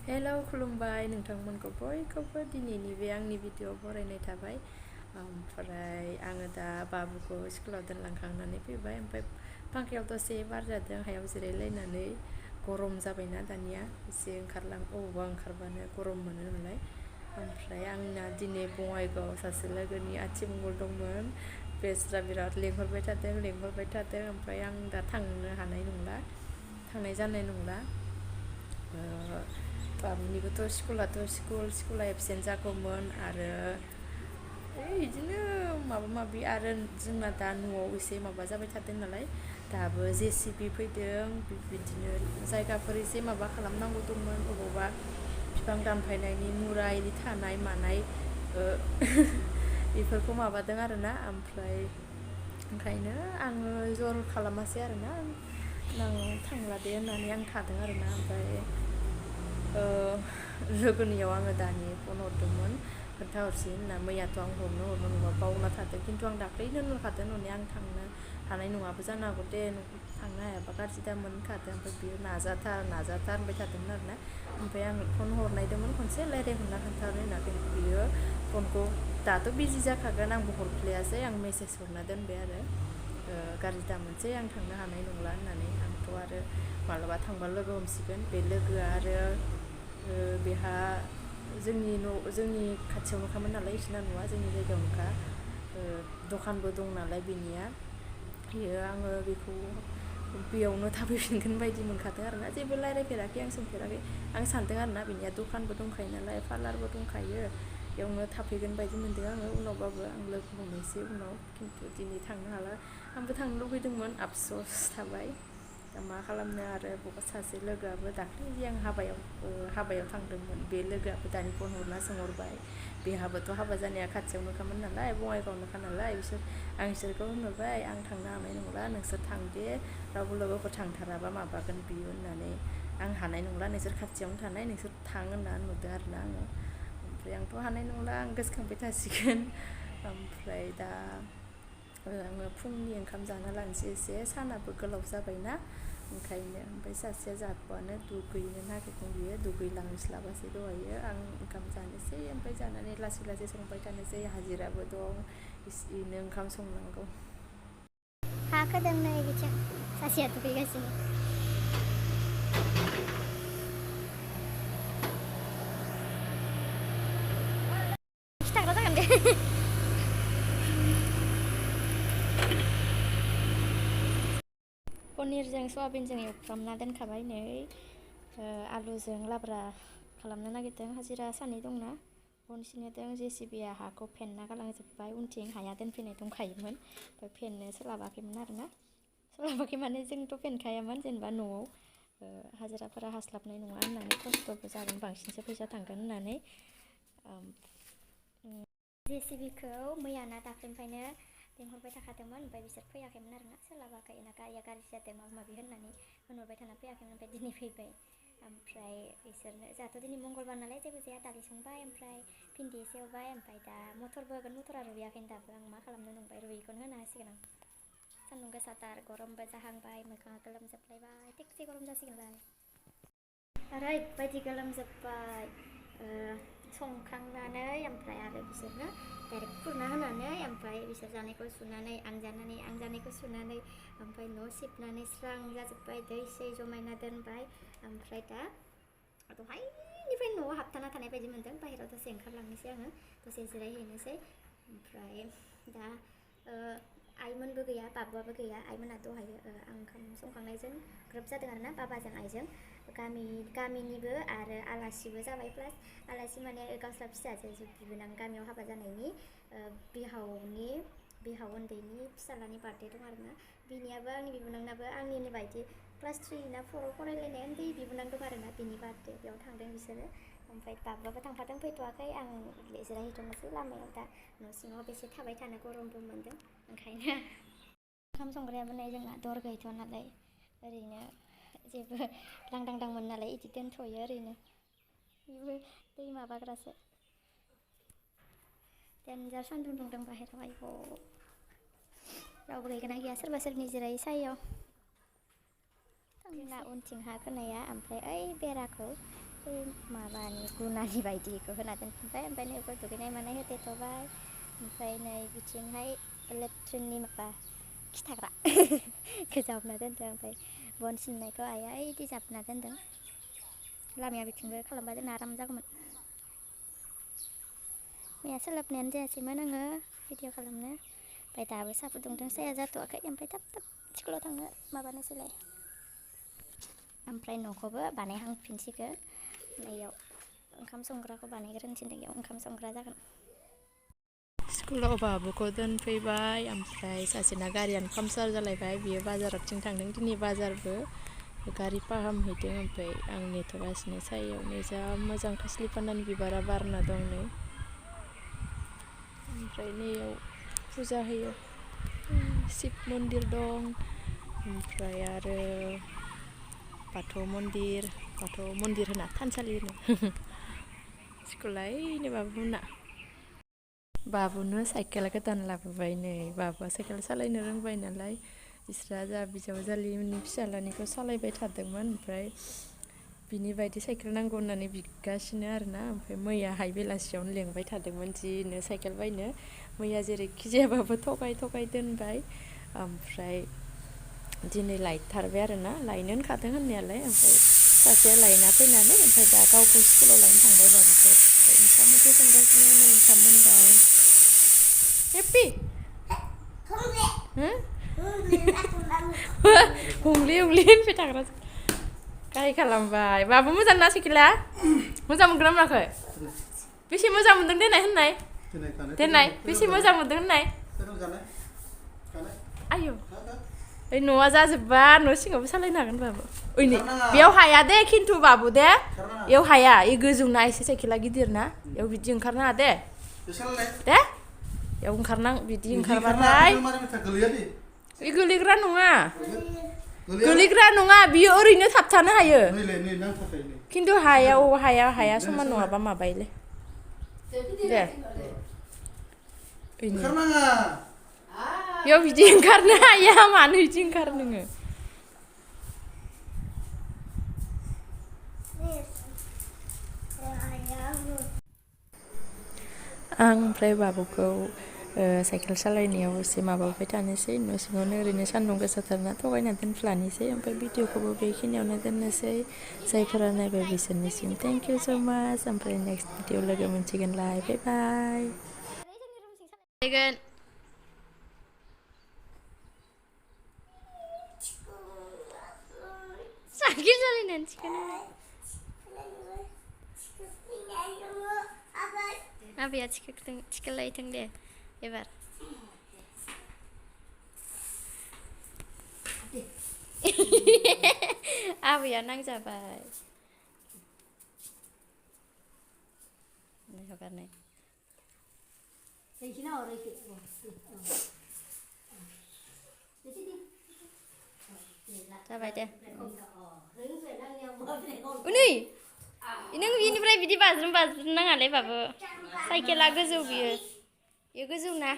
Hello खुलुमबाय नोंथांमोनखौ बयखौबो दिनैनि बे आंनि भिडिअ बरायनाय थाबाय। ओमफ्राय आङो दा बाबुखौ स्कुलाव दोनलांखांनानै फैबाय। ओमफ्राय फांखायाव दसे बार जादों, हायाव जिरायलायनानै। गरम जाबायना दानिया, एसे अबावबा ओंखारबानो गरम मोनो नालाय। ओमफ्राय आंना दिनै बङाइगावआव सासे लोगोनि आथिमंगल दंमोन। बेस्रा बिराद लेंहरबाय थादों। ओमफ्राय आं दा थांनाय जानाय नंला। बाबुनिबोथ' स्कुला एबसेन्ट जागौमोन आरो बिदिनो माबा माबि आरो जोंना दा न'आव एसे माबा जाबाय थादों नालाय, दाबो JCB फैदों। बिदिनो जायगाफोर एसे माबा खालामनांगौ दंमोन, अबावबा बिफां दानफायनायनि मुरा इदि थानाय मानाय बेफोरखौ माबादों आरोना। ओमफ्राय ओंखायनो आङो जर खालामासै आरोना, आं थांला दे होननानै आं थादों आरोना। ओमफ्राय लोगोनियाव आङो दानि फन हरदोंमोन, खोन्थाहरसै होनना। मैयाथ' आं हरनो नङा बावना थादों, खिन्थु आं दाख्लैनो होनखादों न'नि आं थांनो हानाय नङाबो जानो हागौ दे, थांनो हायाबा गाज्रि दा मोनखादों। ओमफ्राय बियो नाजाथार होनबाय थादोंमोन आरोना। ओमफ्राय आं फन हरनायदोंमोन खनसे, रायज्लायहरना खोन्थाहरनो होनना। बियो फनखौ दाथ' बिजि जाखागोन, आंबो हरफ्लायासै, आं मेसेज हरना दोनबाय आरो गाज्रि दा मोनसै, आं थांनो हानाय नंला होननानै। आंथ' आरो मालाबा थांबा लोगो हमसिगोन। बे लोगोआ आरो बेहा जोंनि खाथियावनोखामोन नालाय, बिसिना न'आ जोंनि जायगायावनोखा। दखानबो दं नालाय बेनिया। आङो बेखौ बेयावनो थाफैफिनगोन बायदि मोनखादों आरोना। जेबो रायज्लायफेराखै, आं सोंफेराखै। आं सानदों आरोना, बिनिया दखानबो दंखायो नालाय, पार्लारबो दंखायो, बेयावनो थाफैगोन बायदि मोनदों आङो। उनावबाबो आं लोगो हमनोसै उनाव, खिन्थु दिनै थांनो हाला। आंबो थांनो लुगैदोंमोन, आफस'स थाबाय। दा मा खालामनो आरो। सासे लोगोआबो दाख्लै आं हाबायाव थांदोंमोन, बे लोगोआबो दानि फन हरना सोंहरबाय। बेहाबोथ' हाबा जानाया खाथियावनोखामोन नालाय, बङाइगावनोखा नालाय। आं बिसोरखौ होनहरबाय, आं थांनो हानाय नंला, नोंसोर थां दे, रावबो लोगोफोर थांथाराबा माबागोन बियो होननानै। आं हानाय नंला, नोंसोर खाथियावनो थानाय, नोंसोर थां होनना होनहरदों आरोना आङो। ओमफ्राय आंथ' हानाय नंला, आं गोसोखांबाय थासिगोन। ओमफ्राय दा आङो फुंनि ओंखाम जाना लानोसै एसे, सानाबो गोलाव जाबायना ओंखायनो। ओमफ्राय सासेया जाथ'आनो, दुगैनो नागिरदों, बियो दुगैलांस्लाबासै दहायो। आं ओंखाम जानोसै, ओमफ्राय जानानै लासै संबाय थानोसै। हाजिराबो दं, इनो ओंखाम संनांगौ। हा खोदों नै बिथिं, सासेया दुगैगासिनो। खिथाग्रा जागोन दे। पनिरजों सयाबिनजों एवफ्रामना दोनखाबाय नै, आलुजों लाब्रा खालामनो नागिरदों। हाजिरा सानै दंना, बन सिनोदों। JCBआ हाखौ फेन्ना गालांजोब्बाय, उनथिं हाया दोनफैनाय दंखायोमोन, ओमफ्राय फेन्नो सोलाबाखैमोन आरोना। माने जोंथ' फेनखायामोन, जेनेबा न'आव हाजिराफोरा हास्लाबनाय नङा होननानै, खस्थ'बो जागोन, बांसिनसो फैसा थांगोन होननानै। JCBखौ मैयाना दाख्लैनिफ्रायनो लिंहरबाय थाखादोंमोन, ओमफ्राय बिसोर फैयाखैमोन आरोना, सोलाबाखै ना, गारिया गाज्रि जादों माबा माबि होननानै होनहरबाय थाना फैयाखैमोन। ओमफ्राय दिनै फैबाय। ओमफ्राय बिसोरनो जोंहाथ' दिनै मंगलबार नालाय जेबो जाया, दालि संबाय, ओमफ्राय भिन्दि एसे एवबाय। ओमफ्राय दा मटरबो होगोन, मटरा रुइयाखैनो दाबो, आं मा खालामनो नंबाय, रुइयैखौनो होना होसिगोन आं। सान्दुं गोसाथार, गरमबो जाहांबाय, मोखाङा गोलोमजोबलायबाय, थिगसे गरम जासिगोनलाय। ओरैबायदि गोलोमजोब्बाय। संखांनानै ओमफ्राय आरो बिसोरनो डाइरेक्ट खुरना होनानै, ओमफ्राय बिसोर जानायखौ सुनानै, आं जानायखौ सुनानै, ओमफ्राय न' सिबनानै स्रां जाजोब्बाय, दै सै जमायना दोनबाय। ओमफ्राय दा दहायनिफ्राय न'आव हाबथाना थानाय बायदि मोन्दों। बाहेरायाव दसे ओंखारलांनोसै आङो, दसे जिरायहैनोसै। ओमफ्राय दा आइमोनबो गैया, बाबुआबो गैया। आइमोना दहायो आं ओंखाम संखांनायजों ग्रोब जादों आरोना, बाबाजों आइजों। गामिनिबो आरो आलासिबो जाबाय, प्लास आलासि माने गावस्रा फिसाजो बिबोनां गामियाव हाबा जानायनि बिहाव उन्दैनि फिसालानि बार्थडे दं आरोना। बिनियाबो, आंनि बिबोनांनाबो आंनिनो बायदि क्लास 3 ना 4आव फरायलायनाय उन्दै बिबोनां दं आरोना, बिनि बार्थडे, बेयाव थांदों बिसोरो। ओमफ्राय बाबुआबो थांफादों, फैथ'वाखै। आं जिरायहैथ'नोसै लामायाव, दा न' सिङाव बेसे थाबाय थानो, गरमबो मोन्दों ओंखायनो। ओंखाम संग्रायाबो नै जोंना दर गैथ'आ नालाय, ओरैनो जेबो लांदांदांमोन नालाय, इदि दोनथ'यो ओरैनो। बेबो दै माबाग्रासो, देनजार सान्दुं दुंदों बाहेराव। आयौ, रावबो गैगोना गैया, सोरबा सोरबि जिरायो सायाव। जोंना उनथिं हा खोनाया, ओमफ्राय ओइ बेराखौ माबानि गुनानि बायदिखौ होना दोनफिनबाय ओमफ्राय नैबेखौ दुगैनाय मानाय होदेरथ'बाय ओमफ्राय नै बिथिंहाय लेट्रिननि माबा खिथाग्रा जाबना दोनदों ओमफ्राय बन सिननायखौ आइया इदि जाबना दोनदों लामाया बिथिंबो खालामबा जोंना आराम जागौमोन मैया सोलाबनायानो जायासैमोन आङो भिडिअ खालामनो ओमफ्राय दाबो साहा फुदुंदों साया जाथ'वाखै ओमफ्राय थाब थाब स्कुलाव थांनो माबानोसैलाय ओमफ्राय न'खौबो बानायहांफिनसिगोन नैयाव ओंखाम संग्राखौ बानायग्रोनोसै नैयाव ओंखाम संग्रा जागोन स्कुलाव बाबुखौ दोनफैबाय ओमफ्राय सासेना गारियानो पामचार जालायबाय बियो बाजारावथिं थांदों दिनै बाजारबो गारि फाहामहैदों ओमफ्राय आं नेथ'गासिनो सायावनो जा मोजां थास्लि फान्नानि बिबारा बारना दं नै ओमफ्राय नैयाव फुजा होयो शिब मन्दिर दं ओमफ्राय आरो बाथौ मन्दिर होना थानसालि होनो स्कुला ओइनो बाबुनो साइकेल गोदान लाबोबाय नै बाबुआ साइकेल सालायनो रोंबाय नालाय बिस्रा जा बिजावजालिनि फिसाज्लानिखौ सालायबाय थादोंमोन ओमफ्राय बिनि बायदि साइकेल नांगौ होननानै बिगासिनो आरोना ओमफ्राय मैयाहाय बेलासियावनो लेंबाय थादोंमोन जिनो साइकेल बायनो मैया जेरैखि जायाबाबो थगाय दोनबाय ओमफ्राय दिनै लायथारबाय आरोना लायनो होनखादों होननायालाय ओमफ्राय सासेया लायना फैनानै ओमफ्राय दा गावखौ स्कुलाव लायनो थांबाय बाबुखौ ओंखाम ओंख्रि संगासिनो नै ओंखाम मोनबाय हेपि हुंले होनबाय थाग्रा गाहाय खालामबाय बाबु मोजां ना साइकेला मोजां मोनगोना मोनाखै बेसे मोजां मोनदों देनाय बेसे मोजां मोनदों होननाय आयौ ओइ न'आ जाजोब्बा न' सिङावबो सालायनो हागोन बाबु ओइ नै बेयाव हाया दे खिन्थु बाबु दे बेयाव हाया इ गोजौना एसे साइकेला गिदिर ना बेयाव बिदि ओंखारनाङा दे बेयाव ओंखारनां बिदि ओंखारबाथाय इ गोलैग्रा नङा बियो ओरैनो थाबथानो हायो खिन्थु हाया समान नङाबा माबायोलै दे बेयाव बिदि ओंखारनो हाया मानो बिदि ओंखारो नोङो आं ओमफ्राय बाबुखौ साइकेल सालायनायाव एसे माबाबाय थानोसै न' सिङावनो ओरैनो सान्दुं गोसाथारना थगायना दोनफ्लानोसै ओमफ्राय भिडिअखौबो बेखिनियावनो दोननोसै जायफोरा नायबाय बिसोरनिसिम थेंक इउ स' माच ओमफ्राय नेक्स्ट भिडिअ लोगो मोनसिगोनलाय बाय बाय साइकेल सालायनानै थिखोनो आबैया थिखोलायथों दे एबार आबैया नांजाबाय हगारनाय जाबाय दे नै नों बिनिफ्राय बिदि बाज्रुम नाङालै बाबु साइकेला गोजौ बियो गोजौ ना